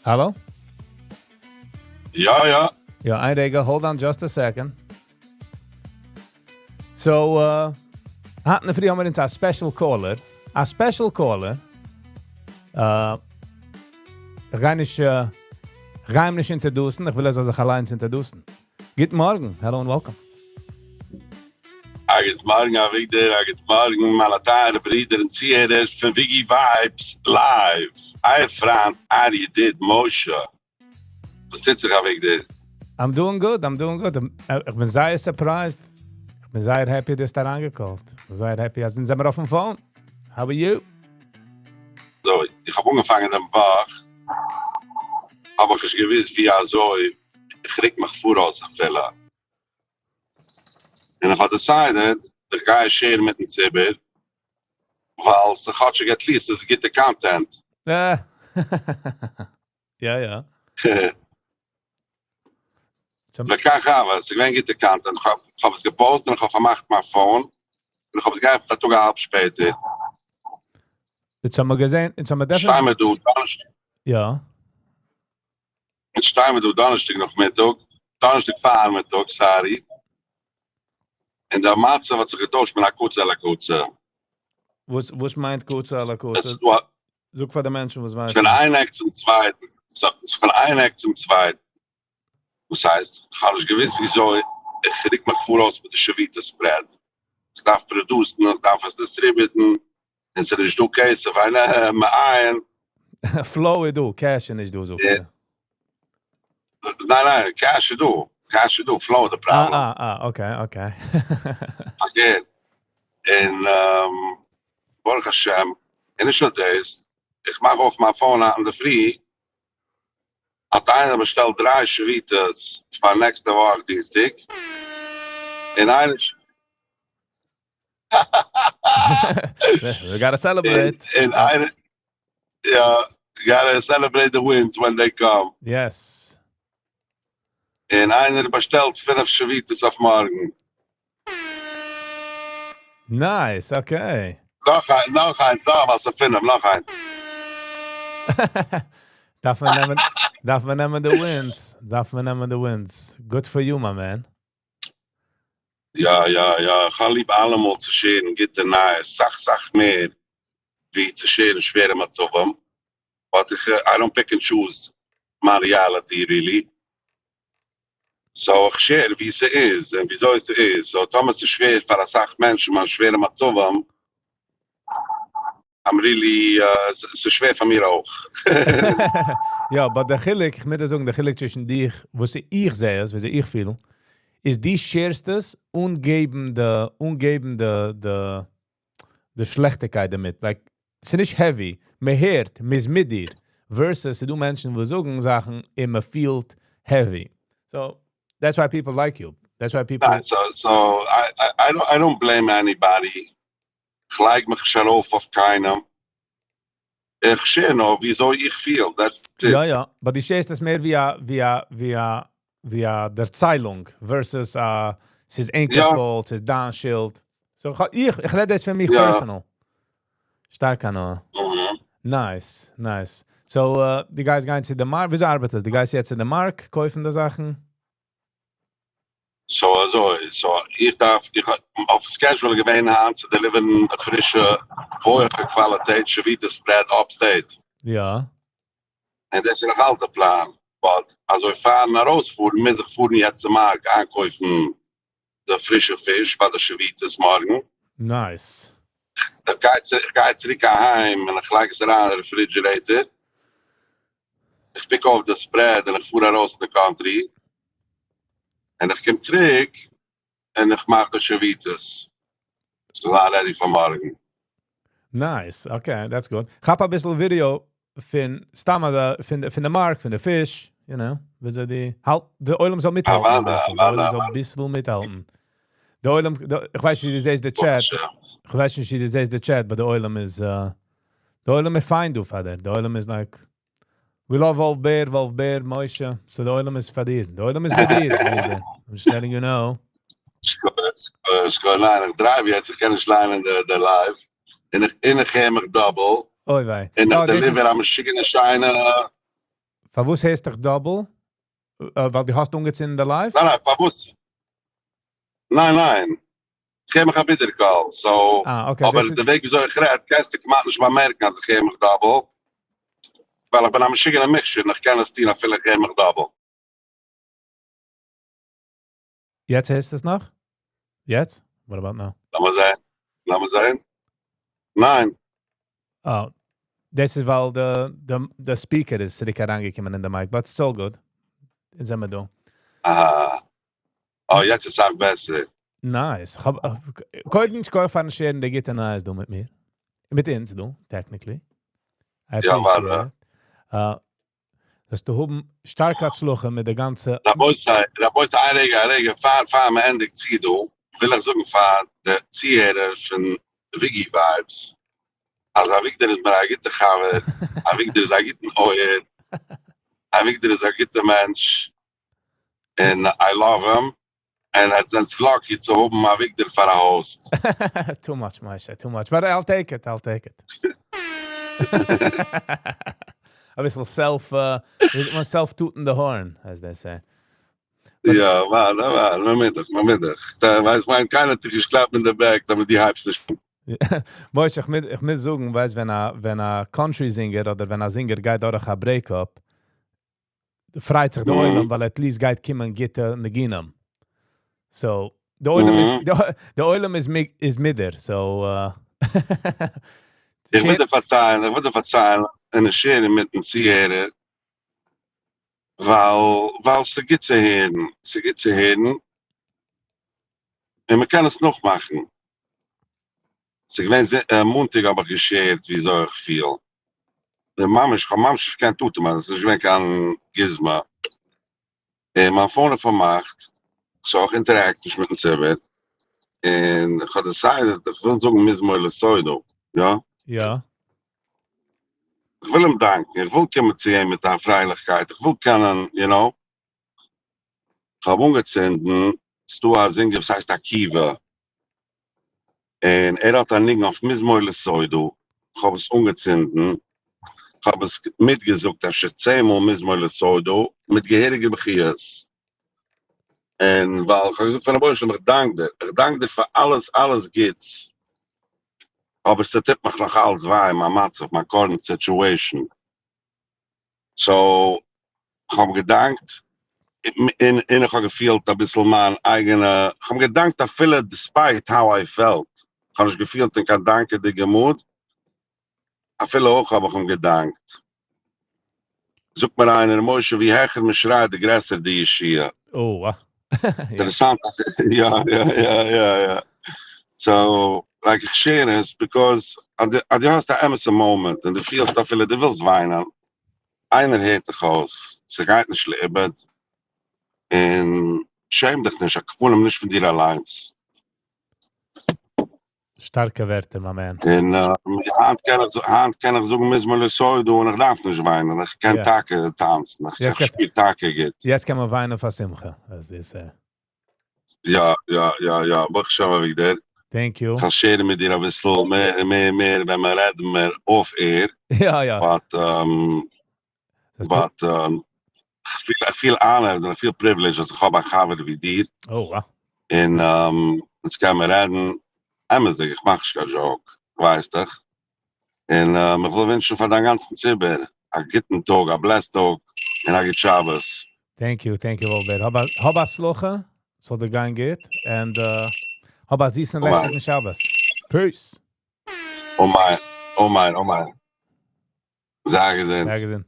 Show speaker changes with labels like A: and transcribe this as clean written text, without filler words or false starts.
A: Hello?
B: יא, יא.
A: יא, איין רגע, hold on just a second. So, היינט אינדערפרי האבן מיר אונז א special caller. א special caller. איך גיי נישט, איך גיי אים נישט introduce ן, איך וויל ער זאל זיך אליין introduce ן. גוט מארגן, hello and welcome.
B: א גוט מארגן, אביגדור, א גוט מארגן, מיינע טייערע ברידער און צוהערער פון וויגי Vibes Live. אייער פריינט, אייער ידיד, משה. וואס טוט זיך, אביגדור?
A: I'm doing good, I'm doing good. איך בין זייער surprised. איך בין זייער happy, דו האסט אריינגע call ט. איך בין זייער happy, אז זענען מיר אויפ'ן phone. How are you?
B: So, איך האב אנגעפאנגען דעם וואך, האב איך נישט געוואוסט, ווי אזוי איך רוק מיך פאראויס אפילו. און איך האב decided, איך גיי share ן מיט'ן ציבור, ווייל עס האט שוין at least עס גוטע content.
A: יא.
B: וכך הוה, עס איז געווען גוטע content. איך האב עס גע post און איך האב פארמאכט מיין phone. און איך האב עס געעפנט א טאג א האלב שפעטער.
A: יעצט האבן מיר געזען, יעצט האבן מיר
B: שטיי
A: definitely
B: מיר דא, דאנערשטאג. יעצט שטיי מיר דא דאנערשטאג נאכמיטאג, דאנערשטאג פארמיטאג, sorry. און דער מצב האט זיך געטוישט מן הקצה אל הקצה.
A: וואס מיינט קצה אל הקצה?
B: עס איז דא
A: זאג פאר די מענטשן, וואס ווייסן
B: פון
A: נישט.
B: איין עק צום צווייטן. So, עס איז פון איין עק צום צווייטן. וואס הייסט, איך האב נישט געוואוסט, וויאזוי איך רוק מיך פאראויס מיט די שביתה spread. איך דארף produce ן, איך דארף עס distribute ן, און עס איז נישט דא כסף, איינע, מאין.
A: Flow איז דא, cash איז נישט דא, זאגסטו.
B: ניין, cash איז דא. Cash איז דא, flow the problem.
A: Ah, okay.
B: Again. און ברוך השם, און נישט נאר דאס, איך מאך אויף מיין phone אינדערפרי, האט איינער באשטעלט דריי שביתות פאר נעקסטע וואך דינסטאג. און איינער
A: We gotta celebrate.
B: און איינער, yeah, gotta celebrate the wins when they come. און איינער באשטעלט פינף שביתות אויף מארגן.
A: Nice, okay.
B: נאך איין, נאך איינס, נאך וואס, פינף, נאך איינס.
A: דארף מען נעמען the wins. דארף מען נעמען the wins. Good for you, my man.
B: יא, איך האב ליב אלעמאל צו share ן גוטע נייעס, אסאך, אסאך מער, ווי צו share ן שווערע מצבים. But איך, I don't pick and choose my reality, really. So איך share ווי עס איז און וויאזוי עס איז. So טאמער עס איז שווער פאר אסאך מענטשן, מיין שווערע מצבים, I'm really, עס איז שווער פאר מיר אויך.
A: יא, but דער חילוק, איך מוז דיר זאגן, דער חילוק צווישן דיך, וואס איך זע איז, ווי איך feel, איז דו share סט עס אן געבן די, אן געבן די שלעכטיגקייט דערמיט. Like, עס איז נישט heavy. מען הערט, מען איז מיט דיר. Versus, דו מענטשן, וואס זאגן זאכן, און מען feel ט heavy. So, that's why people like you. That's why people
B: Nah, so I don't blame anybody. איך לייג מיך נישט ארויף אויף קיינעם. איך share נאר, וויאזוי איך feel. That's it.
A: יא. But דו share סט עס מער ווי א דערציילונג versus עס איז ענקער fault, עס איז דיין שולד. So, איך רעד דאס פאר מיך personal. שטארק, הנאה. Nice. So, דו גייסט גיין צו די מארק, וויאזוי ארבעט עס? דו גייסט יעצט אין די מארק קויפן די זאכן?
B: So, אזוי, so, איך דארף, איך אויף schedule געווען היינט צו deliver ן א פרישע, הויכע קוואליטעט שביתה spread upstate. און דאס איז נאך אלץ דער פלאן. But, אזוי פארן ארויספארן, מוז איך פארן יעצט צום מארק איינקויפן די פרישע פיש פאר די שביתות מארגן. איך גיי צוריק אהיים און איך לייג עס אריין אין refrigerator. איך pick אויף די spread און איך פאר ארויס אין די country. און איך קום צוריק און איך מאך די שביתות. So, ready פאר מארגן.
A: Nice, okay, that's good. כאפ א ביסל ווידעא פון סתם פון די מארק, פון די פיש, וויאזוי די האלט, דער עולם זאל מיטהאלטן א ביסל, דער עולם זאל א ביסל מיטהאלטן. דער עולם, איך ווייס נישט ווי דו זעסט די chat. איך ווייס נישט ווי דו זעסט די chat, but דער עולם איז פיין דא פאר דיר. דער עולם איז like, we love Wolf Bear, Wolf Bear, Moshe. So דער עולם איז פאר דיר. דער עולם איז מיט דיר, ברודער. I'm just letting you know.
B: איך ניין, איך drive יעצט, איך קען נישט ליינען די live. און איך הער מיך double.
A: אוי וויי.
B: און איך
A: Oh, this is
B: deliver א משוגענע שיינע.
A: פארוואס הערסט דיך double? ווייל דו האסט אנגעצינדן די live?
B: ניין ניין, פארוואס? ניין ניין, איך הער מיך א ווידערקול, so,
A: אה, okay,
B: אבער
A: דאס איז
B: די וועג וויאזוי איך רעד קענסטו כמעט נישט באמערקן אז איך הער מיך double, ווייל איך בין א משוגענער מוכשר און איך קען עס טון אפילו איך הער מיך double.
A: יעצט הערסטו עס נאך? יעצט? What about now?
B: לאמיר זען, לאמיר זען. ניין.
A: Oh, דאס איז ווייל די speaker איז צוריק אריינגעקומען אין די mic, but it's all good. אונז זעמיר דא.
B: אהא. אה, יעצט איז אסאך בעסער.
A: Nice. כ'האב, קודם שכוח פארן share ן די גוטע נייעס דא מיט מיר. מיט אונז דא, technically. I
B: יא,
A: appreciate
B: ווארע.
A: it. זאלסטו האבן שטארקע הצלחה מיט די גאנצע
B: רבותי, רבותי, איין רגע, א רגע, פאר פאר מען ענדיגט צו דא, וויל איך זאגן פאר די צוהערער פון וויגי Vibes, אז אביגדור איז מיר א גוטער חבר, אביגדור איז א גוטן אויער, אביגדור איז א גוטער מענטש, און I love him, און עטס זענטס lucky צו האבן אביגדור פאר א host.
A: Too much, Moshe, too much. But I'll take it, I'll take it. אביסל self, self tooting the horn, as they say.
B: יא, ווארע, ווארע, מען מיט דיך, מען מיט דיך. דא ווייסט מיין, קיינער האט דיך נישט געקלאפט אין די back, דאמעט דו הייבסט נישט אן.
A: Moshe, איך מוז זאגן, ווייסט, ווען א country singer אדער ווען א singer גייט דורך א breakup, פרייט זיך די עולם, ווייל at least גייט קומען גוטע ניגונים. So, די עולם איז, די עולם איז מיט דיר, so,
B: איך וויל דיר פארציילן, איך וויל דיר פארציילן, און איך share מיטן צוהערער, ווייל, ווייל ס'גוט צו הערן, ס'גוט צו הערן, און מען קען עס נאכמאכן. ס'געווען מאנטאג האב איך גע share ט וויאזוי איך פיל. דער ממש, איך האב ממש נישט געקענט אטעמען, עס איז נישט געווען קיין גוזמא. און מיין phone איז פארמאכט, so איך interact נישט מיטן ציבור. און איך האב decided, איך וויל זאגן מזמור לתודה, יא?
A: יא.
B: איך וויל אים דאנקען, איך וויל קומען צו אים מיט א פרייליכקייט, איך וויל קענען, you know. איך האב אנגעצינדן, ס'דא א singer וואס הייסט עקיבא, און ער האט א ניגון אויף מזמור לתודה, איך האב עס אנגעצינדן, איך האב עס מיטגעזאגט אפשר 10 מאל מזמור לתודה, מיט געהעריגע בכיות. און ווייל איך האב געזאגט פארן רבונו של עולם, איך דאנק דיר, איך דאנק דיר פאר אלעס, אלעס גוטס, אבער ס'טוט מיך נאך אלץ וויי, מיין מצב, מיין current situation. So, איך האב געדאנקט, און איך האב געפילט אביסל מיין אייגענע, איך האב געדאנקט אפילו despite how I felt, איך האב נישט געפילט אין קיין דאנקעדיגע mood, אפילו אויך האב איך אים געדאנקט. זאגט מיר איינער, משה, ווי העכער מען שרייט, די גרעסער די ישועה.
A: Oh, wow.
B: אינטערעסאנט. יא, יא, יא, יא, יא. So, like איך share עס, because אז דו האסט א אמת'ע moment, און דו פילסט אפילו דו ווילסט וויינען, איינער הערט דיך אויס, ס'גייט נישט לאיבוד, און שעם דיך נישט, א כפנים נישט פון דיר אליינס.
A: שטארקע ווערטער, my man.
B: און היינט קען איך זאגן מזמור לתודה און איך דארף נישט וויינען, איך קען טאקע טאנצן, איך שפיר טאקע גוט.
A: יעצט קען מען וויינען פאר שמחה, as they say.
B: יא, יא, יא, יא, ברוך השם אביגדור.
A: Thank you.
B: איך וועל share ן מיט דיר אביסל מער, מער, מער, ווען מיר רעדן מער off air.
A: יא, יא.
B: But, but, איך פיל honored און איך פיל privileged אז איך האב א חבר ווי דיר.
A: Oh, wow.
B: און יעצט קען מען רעדן, אמת'דיג, איך מאך נישט קיין joke, ווייסט דאך. און איך וויל ווינטשן פאר דיין גאנצן ציבור א גוטן טאג, א blessed טאג, און א גוט שבת.
A: Thank you, thank you, וואלבער. האב הצלחה, זאל דיר גיין גוט, and האב א זיסן לעכטיגן שבת. Peace.
B: אמן, אמן, אמן. זיי געזונט.
A: זיי געזונט.